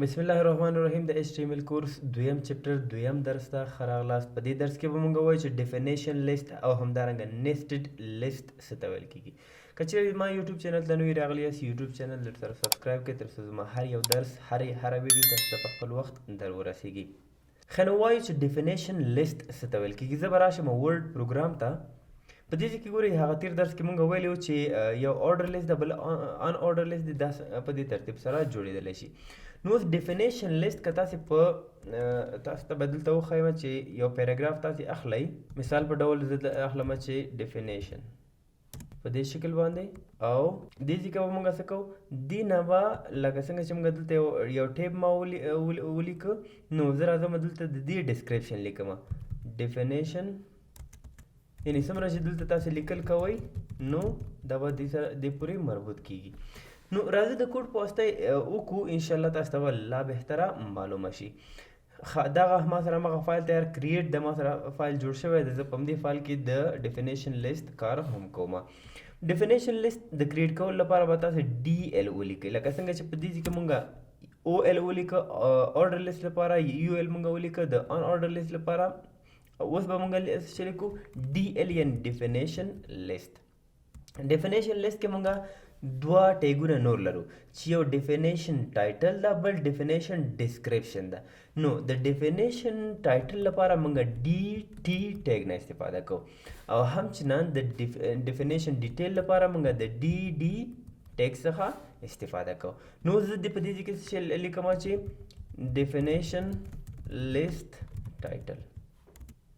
بسم الله الرحمن الرحیم. د HTML کورس دویم chapter دویم درس ته ښه راغلاست. په دې درس کې به موږ وایو چې definition list او همدارنګه nested list څه ته ویل کیږي. که چیرې ما یوټیوب چینل ته نوي راغلي یاست، یوټیوب چینل در سره subscribe کړئ، تر څو زما هر یو درس، هره ویډیو تاسو ته په خپل وخت در ورسیږي. ښه، نو وایو چې definition list څه ته ویل کیږي. زه به راشم Word پروګرام ته. په دې ځای کې ګورئ، هغه تیر درس کې مونږ ویلي وو چې یو order list ده، بل unordered list دی، دا په دې ترتیب سره جوړېدلی شي. نو اوس definition list که تاسې په تاسو ته به دلته وښیم چې یو پاراګراف تاسې اخلئ، مثال په ډول زه اخلم چې definition په دې شکل باندې، او دې ځای کې به موږ څه کوو؟ دې نه به لکه څنګه چې موږ دلته یو tab ما ولیکه، نو زه راځم دلته د دې description لیکم، definition. یعنی څومره چې دلته تاسو لیکل کوئ، نو دا به دې سره دې پورې مربوط کیږي. نو راځئ د کوډ په واسطه وکړو، انشاءالله تاسو ته به لا بهتره معلومه شي. دغه ما سره مغه فایل تیار create د ما سره فایل جوړ شوی دی. زه په همدې فایل کې د definition list کار هم کوم. definition list د create کولو لپاره به تاسو DL ولیکئ، لکه څنګه چې په دې ځای کې مونږ OL ولیکه order list لپاره، UL مونږ ولیکه د unordered list لپاره، اوس به مونږ څه لیکو؟ DL، یعنی definition list. definition list کې مونږ دوه tag ونه نور لرو چې یو definition title ده، بل definition description ده. نو د definition title لپاره مونږ DT tag نه استفاده کوو او همچنان د definition detail لپاره مونږ د DD tag څخه استفاده کوو. نو زه د په دې ځای کې څه لیکم چې definition list title،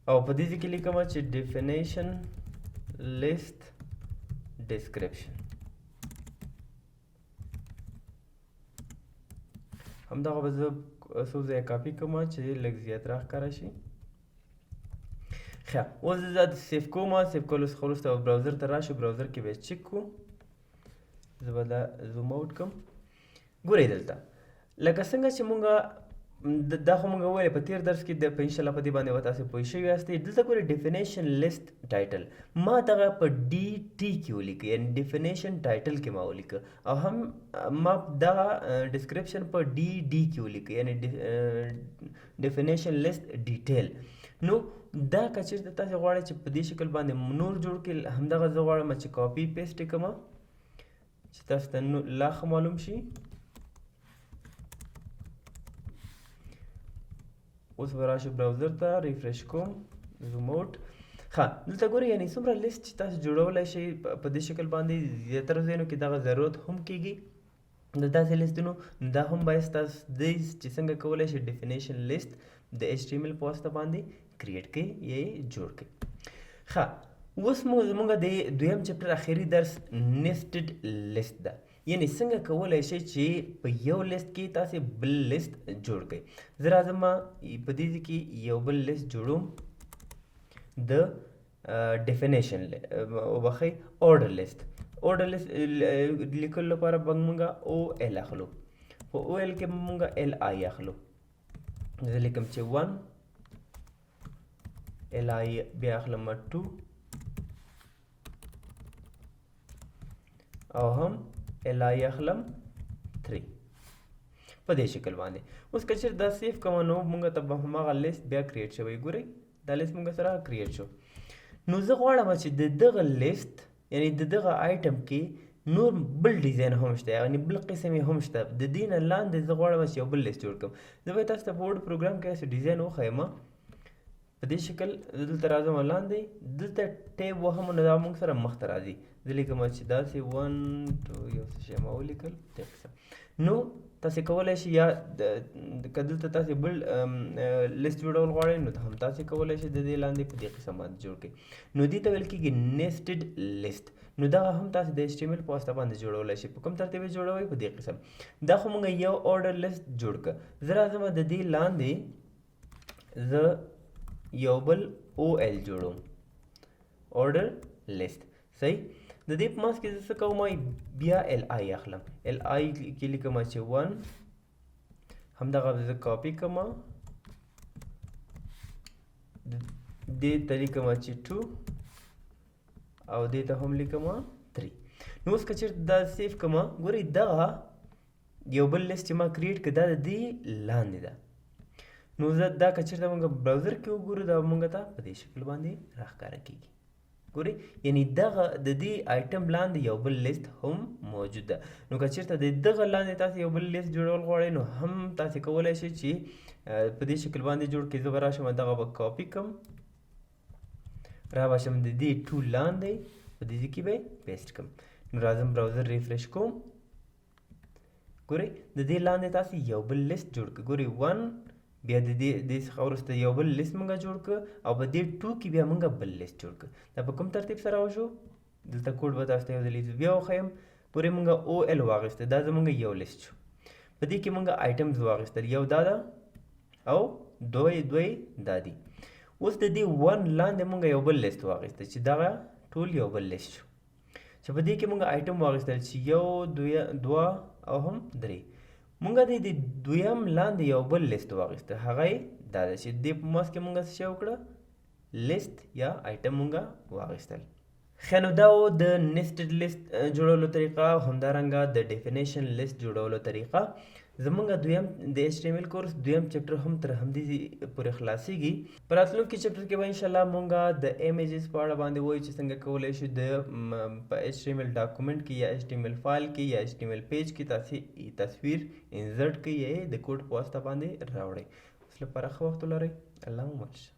او په دې ځای کې لیکم چې definition list description. همدغه به زه څو ځایه کاپي کوم چې لږ زیات راښکاره شي. ښه، اوس زه دا save کوم. save کولو څخه وروسته به browser ته راشو، browser کې به یې چک کړو. زه به دا zoom out کړم. ګورئ دلته لکه څنګه چې مونږ دا خو مونږ وویل په تیر درس کې، د په انشاءالله په دې باندې به تاسې پوه شوي یاستئ. دلته ګورئ، definition list title ما دغه په DT کې ولیکه، یعنی definition title کې ما ولیکه، او هم ما دغه description په DD کې ولیکه، یعنی definition list detail. نو دا که چېرته تاسې غواړئ چې په دې شکل باندې نور جوړ کړئ، همدغه زه غواړم چې copy paste یې کړم چې تاسو ته لا ښه معلوم شي. اوس به راشو browser ته، refresh کوم، zoom out. ښه، دلته ګورئ، یعنی څومره لیست چې تاسو جوړولی شئ په دې شکل باندې. زیاتره ځایونو کې دغه ضرورت هم کیږي د داسې لیستونو. دا هم باید تاسو دی چې څنګه کولی شئ definition list د HTML په واسطه باندې create کړئ یا یې جوړ کړئ. ښه، اوس مو زموږ د دویم chapter اخري درس nested list ده، یعنی څنګه کولی شئ چې په یو لیست کې تاسې بل لیست جوړ کړئ. زه راځم په دې ځای کې یو بل لیست جوړوم د definition، وبخښئ، order list. order list لیکلو لپاره به موږ OL اخلو، په OL کې به موږ LI اخلو. زه لیکم چې 1 LI، بیا اخلم 2 او هم LI اخلم 3 په دې شکل باندې. اوس که چېرته دا save کوم، نو موږ ته به هماغه لیست بیا create شوی. ګورئ، دا لیست موږ سره create شو. نو زه غواړم چې د دغه لیست، یعنی د دغه آیټم کې نور بل design هم شته، یعنی بل قسم یې هم شته. د دې نه لاندې زه غواړم چې یو بل لیست جوړ کړم. زه به تاسو ته په Word پروګرام کې داسې design وښیم په دې شکل. زه دلته راځم، لاندې دلته tab وهم، نو دا موږ سره مخته راځي. زه لیکم چې داسې 1 2 یو څه شی ما ولیکل دې قسم. نو تاسې کولی شئ، یا که دلته تاسې بل لیست جوړول غواړئ، نو هم تاسې کولی شئ د دې لاندې په دې قسم باندې جوړ کړئ. نو دې ته ویل کېږي nested list. نو دغه هم تاسې د HTML په واسطه باندې جوړولی شئ. په کوم ترتیب یې جوړوئ؟ په دې قسم. دا خو موږ یو order list جوړ کړ. زه راځم د دې لاندې زه یو بل OL جوړوم، order list. صحیح، د دې په منځ کې زه څه کوم؟ بیا LI اخلم، LI کې لیکم چې 1، همدغه زه کاپي کوم، دې ته لیکم چې 2 او دې ته هم لیکم 3. نو اوس که چېرته دا save کوم، ګورئ دغه یو بل لیست چې ما create کړ دا د دې لاندې ده. نو زه دا که چېرته موږ browser کې وګورو دا موږ ته په دې شکل باندې راښکاره کېږي. ګورئ، یعنی دغه د دې آیټم لاندې یو بل لیست هم موجود ده. نو که چېرته د دغه لاندې تاسو یو بل لیست جوړول غواړئ نو هم تاسو کولی شئ چې په دې شکل باندې جوړ کړئ. زه به راشم دغه به کاپي کړم، را به شم د دې 2 لاندې په دې ځای کې به یې paste کړم. نو راځم browser refresh کوم. ګورئ د دې لاندې تاسو یو بل لیست جوړ کړئ. ګورئ 1 بیا د دې څخه وروسته یو بل لیست مونږ جوړ کړ او په دې 2 کې بیا مونږ بل لیست جوړ کړ. دا په کوم ترتیب سره وشو؟ دلته کوډ به تاسو ته یو ځل بیا وښیم. پورې مونږ OL واخیسته، دا زمونږ یو لیست شو. په دې کې مونږ items واخیستل، یو دا ده او دوی دا دي. اوس د دې 1 لاندې مونږ یو بل لیست واخیسته چې دغه ټول یو بل لیست شو، چې په دې کې مونږ آیټم واخیستل چې یو، دوه او هم درې. مونږ د دې دویم لاندې یو بل لیست واخیسته، هغه یې دا ده چې دې په منځ کې مونږ څه شی وکړه، لیست یا آیټم مونږ واخیستل. ښه، نو دا و د nested list جوړولو طریقه او همدارنګه د definition list جوړولو طریقه. زمونږ دویم د HTML کورس دویم chapter هم تر همدې پورې خلاصیږي. په راتلونکي chapter کې به انشاءالله مونږ د images په اړه باندې وایو چې څنګه کولی شو د په HTML document کې یا HTML فایل کې یا HTML page کې تاسې تصویر insert کړئ یا یې د کوډ په واسطه باندې راوړئ. اوس لپاره ښه وخت ولرئ. الله مو مل شه.